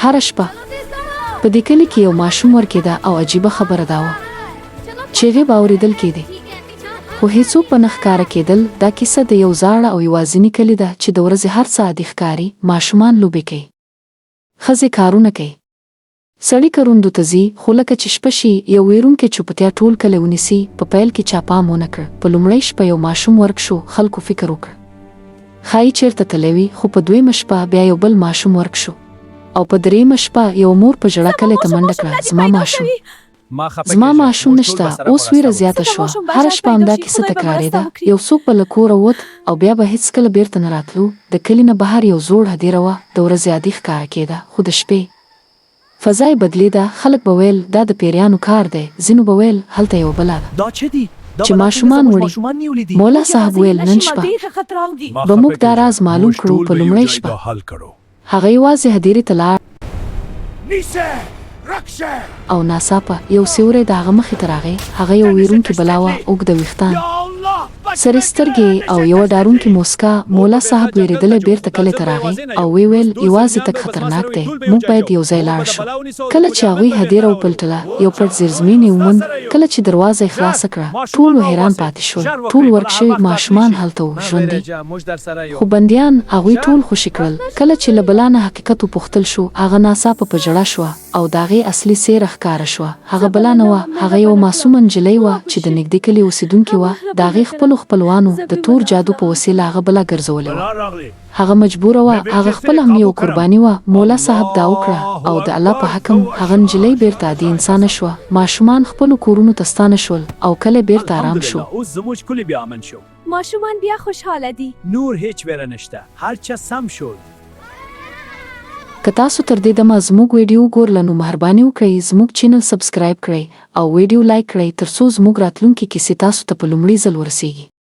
هره شپه په دې کلي کې یو ماشوم ورکېده او عجیبه خبره دا وه چیغې به اورېدل کېدې خو هیڅوک به نه ښکاره کېدل. دا کیسه د یو زاړه او یوازیني کلي ده چې د ورځې هر څه عادي ښکاري، ماشومان لوبې کوي، ښځې کارونه کوي، سړي کروندو ته ځي، خو لکه چې شپه شي، یو وېرونکې چوپتیا ټول کلی ونیسي. په پیل کې چا پام ونه کړ، په لومړۍ شپه یو ماشوم ورک شو، خلکو فکر وکړ ښايي چېرته تللی وي، خو په دویمه شپه بیا یو بل ماشوم ورک شو او په درېیمه شپه یوه مور په ژړا کلی ته منډه کړه، زما ماشوم! زما ماشوم نشته! اوس ویره زیاته شوه، هره شپه همدا کیسه تکرارېده، یو څوک به له کوره ووت او بیا به هېڅکله بېرته نه راتلو، د کلي نه بهر یو زوړ هدیره وه، د ورځې عادي ښکاره کېده، خو د شپې. فضا یې بدلېده، خلک به ویل دا د پېریانو کار دی، ځینو به ویل هلته یوه بلا ده. دا چه دي؟ دا چې بلا څنګه ماشومان زموږ وړي. ماشومان نیولي دي؟ مولا موږ صاحب یوازې ویل نه نن شي ما شپه ډېر ښه خطرناک دي. ما به خپه موږ دا کېږه راز معلوم موږ کړو، ټول په به یو لومړۍ جای شپه دا حل کړو. هغه یوازې هدیرې ته لاړ. نیسه! رک شه! او ناڅاپه یو سیوری د هغه مخې ته راغی، هغه یوه وېرونکې بلا وه، اوږده ویښتان، سرې سترګې او یوه ډارونکې موسکا، مولا صاحب وېرېدلی بېرته کلي ته راغی او ویې ویل، یوازې تګ خطرناک دی، موږ باید یو ځای لاړ شو. کله چې هغوی هدیره وپلټله، یو پټ زیرزمین یې وموند، کله چې دروازه یې خلاصه کړه، ټول حیران پاتې شول، ټول ورک شوي ماشومان هلته وو، ژوندي، خو بندیان، هغوی ټول خوشې کړل. کله چې له بلا نه حقیقت وپوښتل شو، هغه ناڅاپه په ژړا شوه او د هغې اصلي څېره ښکاره شوه. هغه بلا نه وه، هغه یوه معصومه نجلۍ وه چې د نږدې کلي اوسېدونکې وه، د هغې خپلو خپلوانو د تور جادو په وسیله هغه بلا ګرځولې وه. هغه مجبوره وه، هغه خپله هم یوه قرباني وه، مولا صاحب دا وکړه او د الله په حکم هغه نجلۍ بېرته عادي انسانه شوه، ماشومان خپلو کورونو ته ستانه شول او کلی بېرته ارام شو. الحمدلله اوس زموږ کلی بیا امن شو. ماشومان بیا خوشحاله دي. نور هیچ ویره نشته، هر چه سم شول. که تاسو تر دې دمه زموږ ویډیو ګورله نو مهرباني وکړئ زموږ چینل سبسکرایب کړئ او ویډیو لایک کړئ تر څو زموږ راتلونکې کیسې تاسو ته په لومړي ځل ورسیږي.